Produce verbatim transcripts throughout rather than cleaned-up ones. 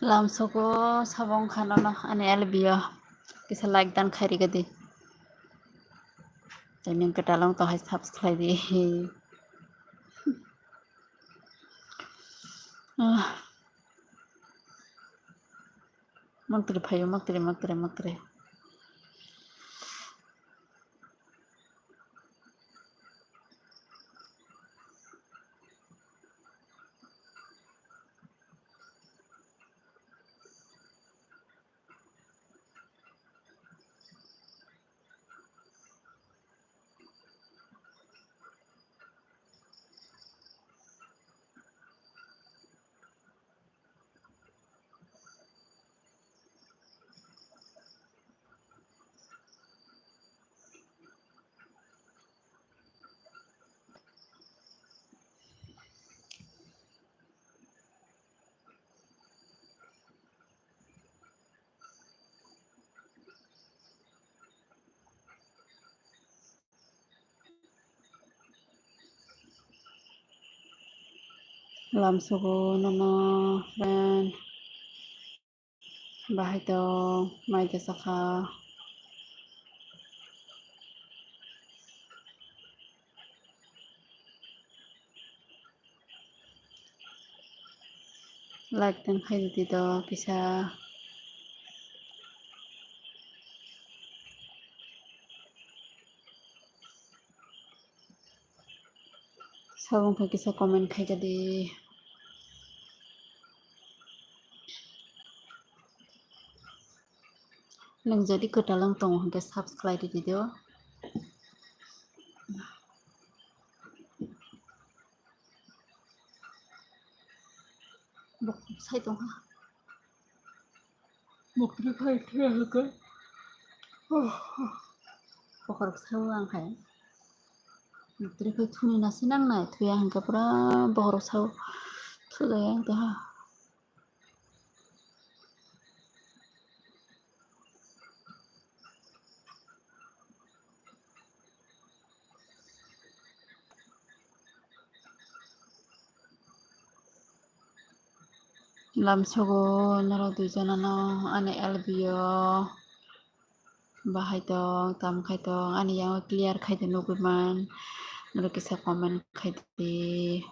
Lamsoko sabong khanono ani L B o kisa like dan khairigadi. Tei nini kwtalwng tong hai subscribe di. Ah. Maktri phaio, maktri, maktri, maktri. Lamsogo nono friend. Bahai tong, mai tesa kha. Like tong khai di do kisa. Sabong khe kisa comment khai di. Nung jodi kwtal wng tongo hwnkhe subscribe rwdi do. Bukhuk sai tongkha. Mukri khai thuya hwnkhe. Bokhorok sao ang khai. Mukri khai thuni nasi nangnai thuya hwnkhe pura bokhorok sao thujai ang tongha. Lamsogo norok duijonano ani L B o bahai tong, tam khai tong, ani yango clear khai di nugui man, norok kisa comment khai di.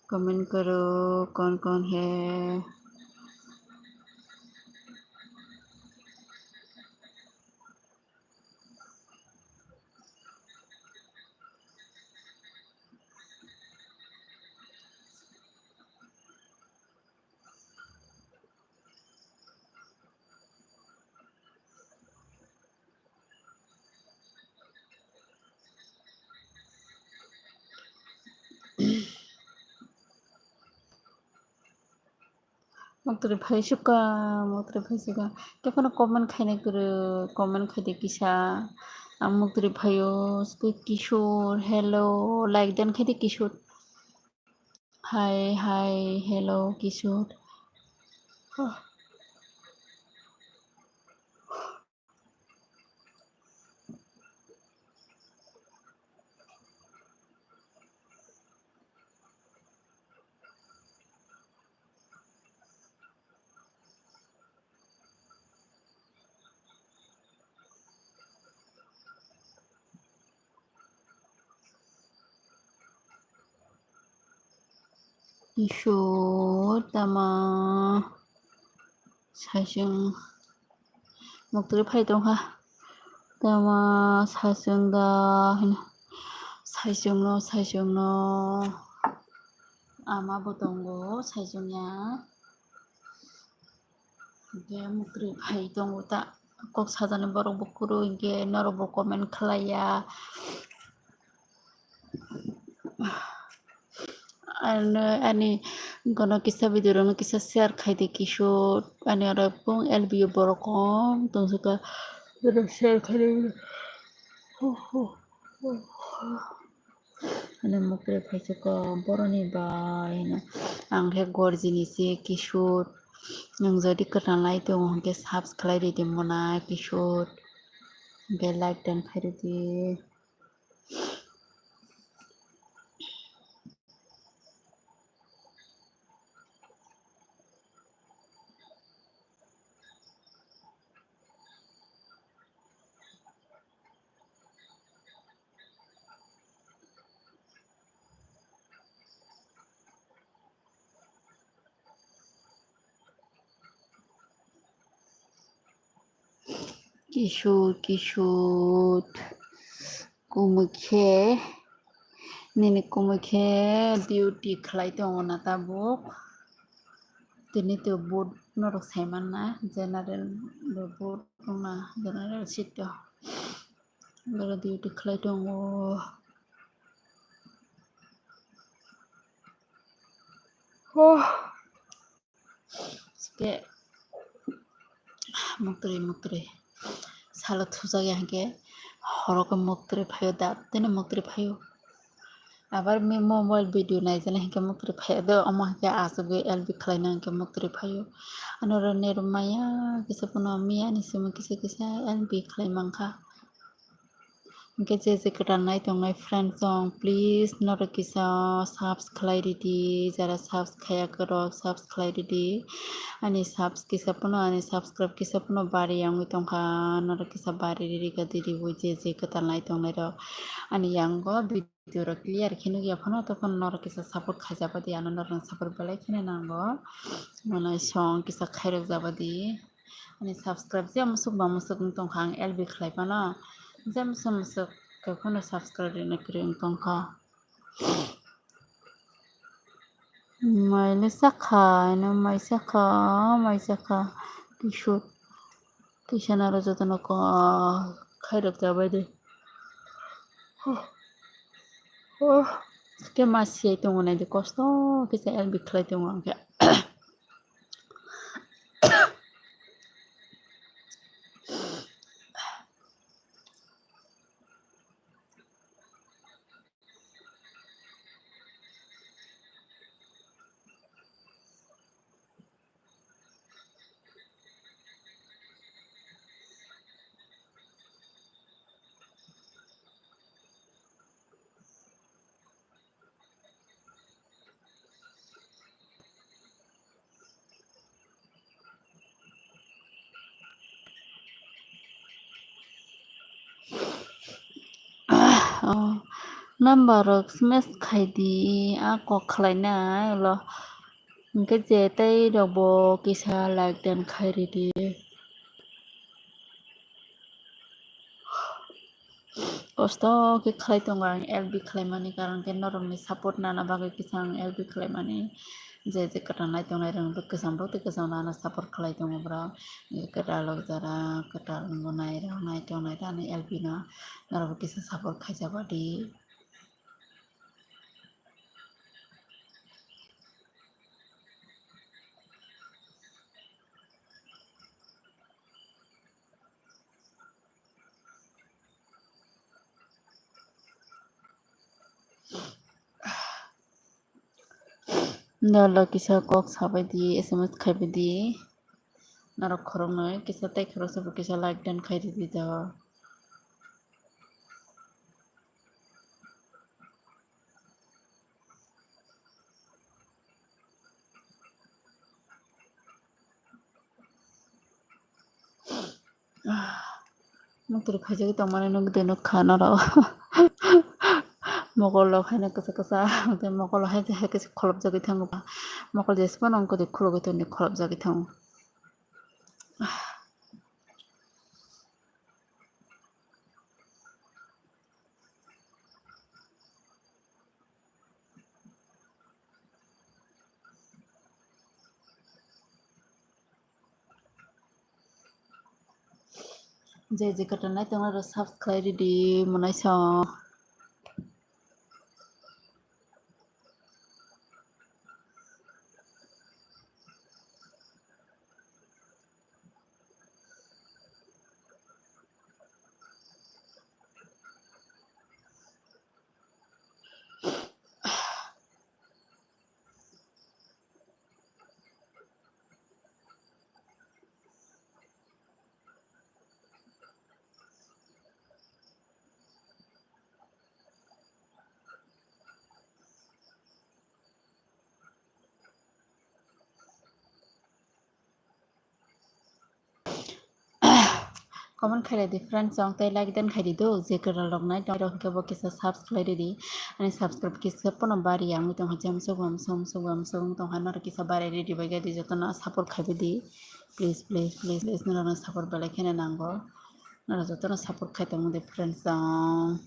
Comment karo, kon kon hai. Muktrwi phai suka, muktrwi phai suka. Tei phano comment khainai kwrwi, comment khaidi kisa. Ang muktrwi phaio, Kishore, hello, like dan khaidi Kishore. Hi, hi, hello, Kishore. Kishore tama saichung muktrwi phai tongkha. Tama saichung da hino. Saichung no, saichung no. Ama bo tongo, saichung ya. Hwnkhe muktrwi phai tongo ta, kok sajani borok bo kwrwi, hwnkhe norok bo comment khlaiya. Ano ani gono kisa video rokno kisa share khaidi Kishore, ani oro bong L B o borok kom tongsuka, share khaidi. Ani muktrwi phai suka boroni bai hino. Ang khe gorjini se Kishore. Nwng jodi kwtal lai tongo hwnkhe subscribe rwdi mona Kishore. Hwnkhe like dan khairwdi. Kisut, kisut. Kumui khe, nini kumui khe duty khlai tongo na tabuk. Tini to board norok sai manna, general bo board wngna, general seat o. Oro duty khlai tongo. Oh. Ke muktri, muktri. Salo thujak ya hwnkhe horo khe muktri phaio da, tini muktri phaio. Abar mi mobile video naijana hwnkhe muktri phaio do, omo hwnkhe asugwi L B khlaina hwnkhe muktri phaio. Ano oro net maya kisa phano miya ni simi kisa kisa L B khlai mankha. Hwnkhe je je kwtal nai tongnai friends rok, please norok kisa subs khlai ridi, jara subs khaiya kwrok subs khlai ridi. Ani subs kisa phano, ani subscribe kisa phano bari wngwi tongkha, norok kisa bari riri kha diri bo je je kwtal nai tongnai rok. Ani yango video rok clear khe nukya phano, tokon norok kisa support khaijaba di, ano norok support belai kheno nango. Mwnai song kisa khairok jaba di. Ani subscribe je musuk ba musuk wng tongkha, ang L B khlai phano je musuk musuk khe phano subscribe rwna kwrwi wng tongkha. Mai le sakha, eno mai sakha, mai sakha. Kisut, kisa naro jotono ko khairok jabai de. Huh. Huh. Khe ma siyai tongo nai de, kosto kisa L B khlai tongo ang khe. Oh, number rok smash khai di, a kok khlai nai ulo. Hwnkhe je tei rok bo kisa like dan khai ridi. Kosto khe khlai tongo ang L B khlaimani, karon khe norokni support nana bagwi kisa ang L B khlaimani. Je je kwtal nai tongnai rok bwkha kwcham rok tei kwcham rok ano support khlai tongo borok. Kwtal rok jara kwtal wngo nai rok nai tongnai rok ani L B no norok bo kisa support khaijak di. Norok kisa kok sabai di, S M S khaibai di. Norok khoroknwi kisa tei khoroksa bo kisa like dan khai ridi do. Muktrwi phaijagwi tongmani nukdwi nukha norok. Mokol rok haino kwchak kwchak, tei mokol hai khe kholopjagwi thango ba. Mokol jesphano wng kwdwi khulugwi tongdi, kholopjagwi thango. Je je kwtal nai tongnai rok subscribe ridi mwnai song. Comment khailai di friends, chwng tei like dan khai di do, je kwtal rok nai tong rok hwnkhe bo kisa subscribe ridi, ani subscribe kisa pono bari ya wngwi tongkha, jemsok bamsok msok bamsok wng tongkha, norok kisa bari ridi bai di, jotono support khaibai di, please please please please, norokno support belai kheno nango. Nara jotono support khai tongdi friends rok.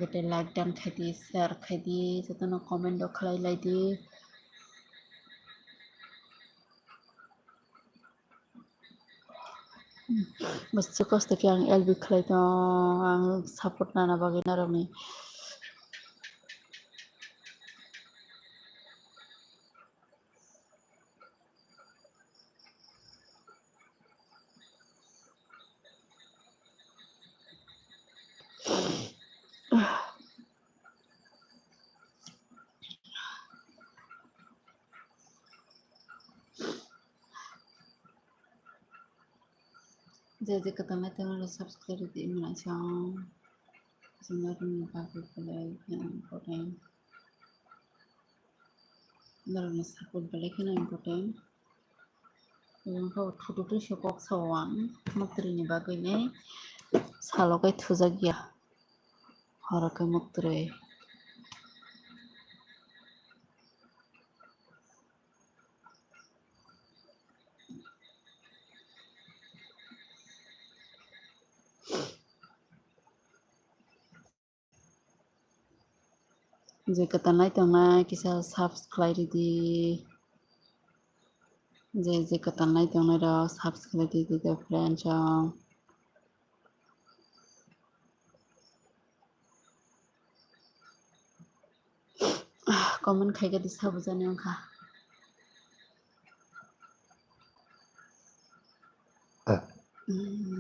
Gete like dan khai di, share khai di, jotono comment o khlai lai di. Bwswk kosto khe ang L B khlai tong, ang support nana bagwi norokni. Je je kwtal nai tongmani subscribe di mwnai chwng. Chwng nai tongmani bagwi belai kheno important. Norokni support belai kheno important. Wngkha o thutu twi se kok sao ang muktwrwini bagwi ni salo khe thujak ya. Horo khe muktwrwi. Je kwtal nai tongnai kisa subscribe ridi. Je je kwtal nai tongnai rok subscribe ridi de friends rok. Comment khaikhe di sabo jani wngkha.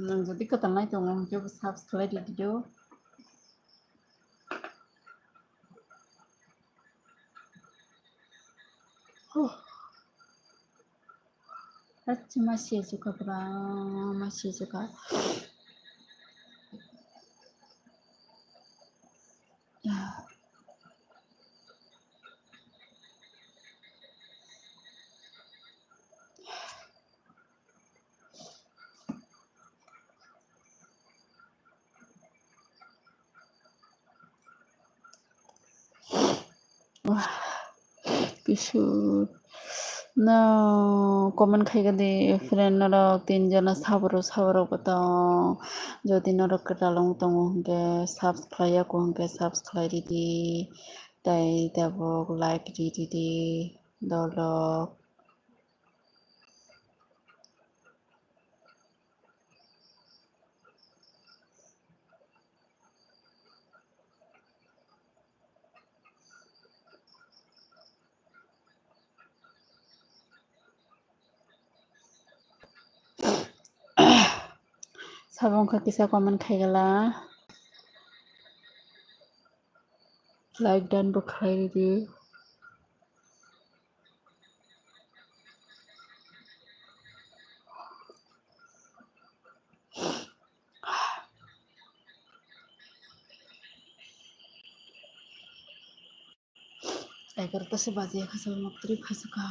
Nang jodi kwtal nai tongo hwnkhe bo subscribe ridi do. Huh. Achi ma se chuka pura ma se chuka. Kisur no comment khaikha di friend norok tin jona saborok saborok bo tong. Jodi norok kwtal wng tongo hwnkhe subscribe ya kho hwnkhe subscribe ridi tei tabuk like ridi di dolok. Sabo wngkha kisa comment khaigala. Like dan bo khlai ridi. Egarota se baji ya kha, sabo muktwrwi phai sukha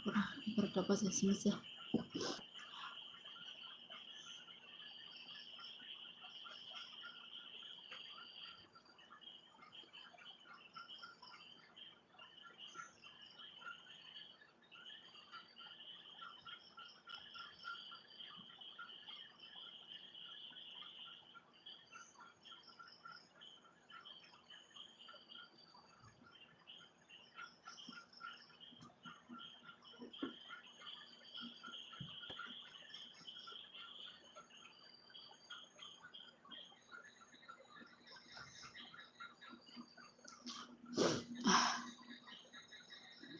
pura egarota baji ya simi se.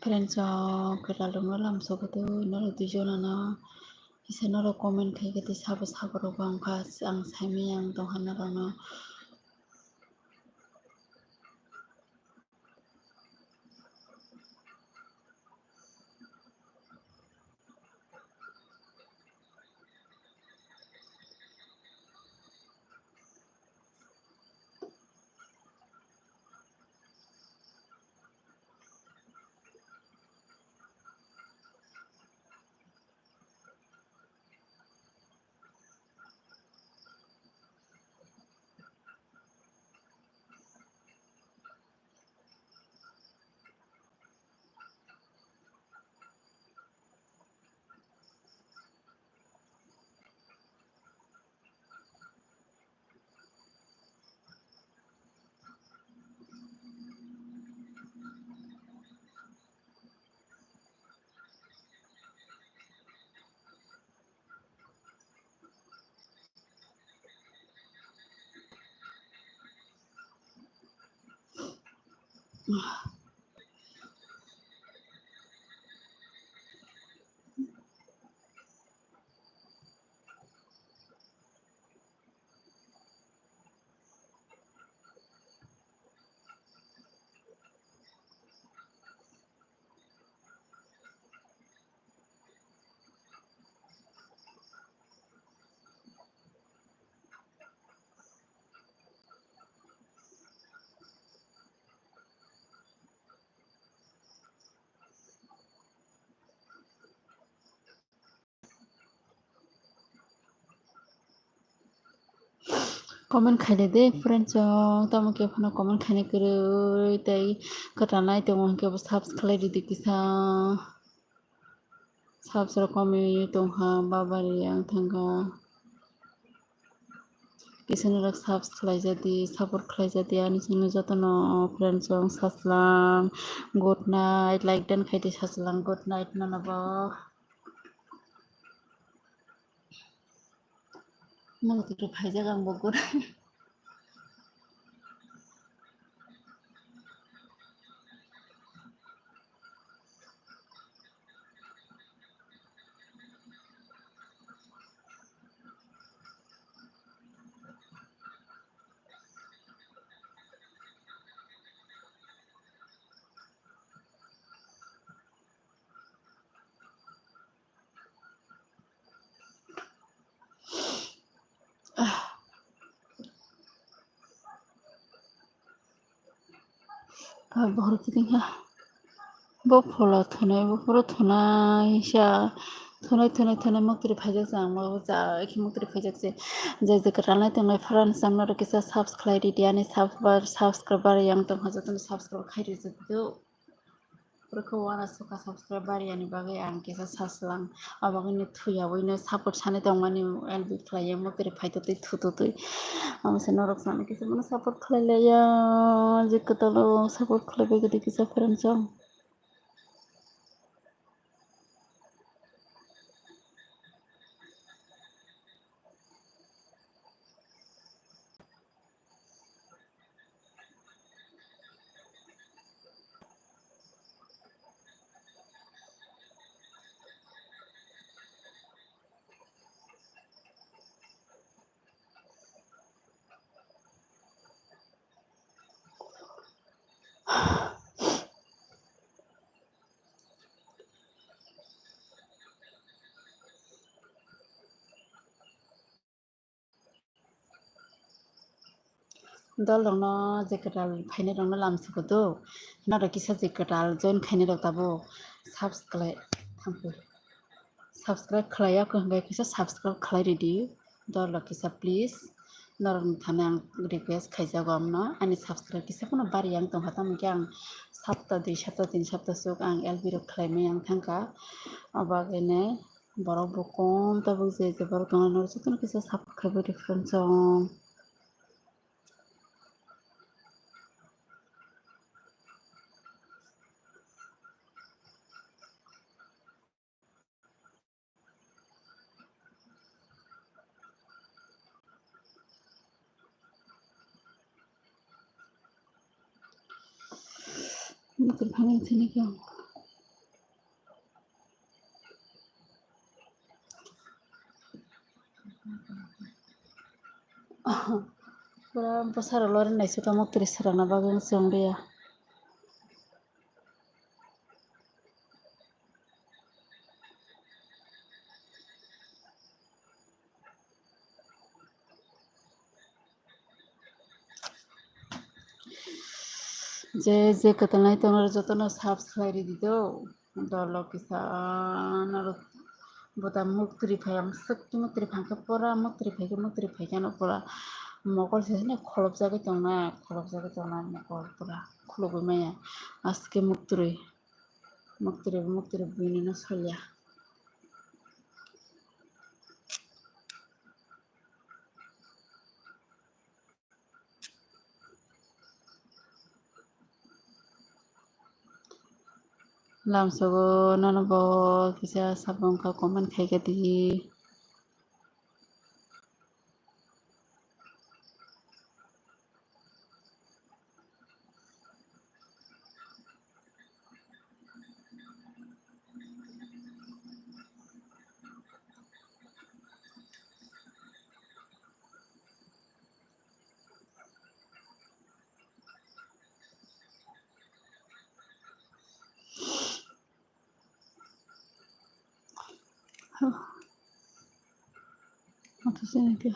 Friends rok, kwtal rokno lamsogo twi norok duijonano kisa norok comment khaikhe tei sabo sabo rok wngkha, ang saimanya ang tongkha norokno. Comment khaidi de friends rok, tamo khe phano comment khaina kwrwi tei kwtal nai tongo hwnkhe bo subscribe khlai rwdi kisa. Subs rok komwi tongkha, babari ang thangkha. Kisa norok subs khlai jadi, support khlai jadi ani channel jotono friends rok sachwlang. Good night, like dan khaidi sachwlang, good night nono bo. Mung twi phaijak ang bo gura. Ah, bohrok kiting ha. Bo phola thunai, bo phoro thunai sa. Thunai, thunai, thunai muktri phaijak se ang, bo ja, ekhe muktri phaijak se. Je je kwtal nai tongnai pharan samno rok kisa subscribe ridi ani subscriber yang tongkha jotono subscribe khai rwjak do. Borokhe uanasoka subscribe bariyani bagwi ang kisa sachwlang. Abagwino thwiyabuino support sanai tongmani L B khlaiya muktri phaito twi thuto twi. Amo se norok sani kisa bono support khlai laiya. Je kwtalo support khlai bai kwtwi kisa friends rok. Dol rokno je kwtal phainai rokno lam sukudu, norok kisa je kwtal join khainai rok tabuk subscribe, thank you, subscribe khlai ya khe hwnkhe kisa subscribe khlai ridi dol rok kisa please, norok ni thani ang request khaijago amno ani subscribe kisa phano bari yang tongkha tamo khe ang sapta dui sapta tin sapta swk ang L B rok khlai maya wng thangkha, abagwino. Borok bo kom tabuk je je borok tongo norok jotono kisa support khai bo different song. Bukur phangni sini khe. Pura bwsarok lori naisika muktri swrangna bagwi wng chwng liya. Je je kwtal nai tongo jotono subscribe ridi do. Dolo kisa norok bota muktri phai ang swk muktri phai khe pura muktri phai khe muktri phai khe no pura mokol se kheno kholopjagwi tongnai kholopjagwi tongnai mokol pura khulugwi maya aske muktri muktri muktri buini no solya. Lamsogo nono bo kisa sabong kha comment khaikha di. Ato sini ke.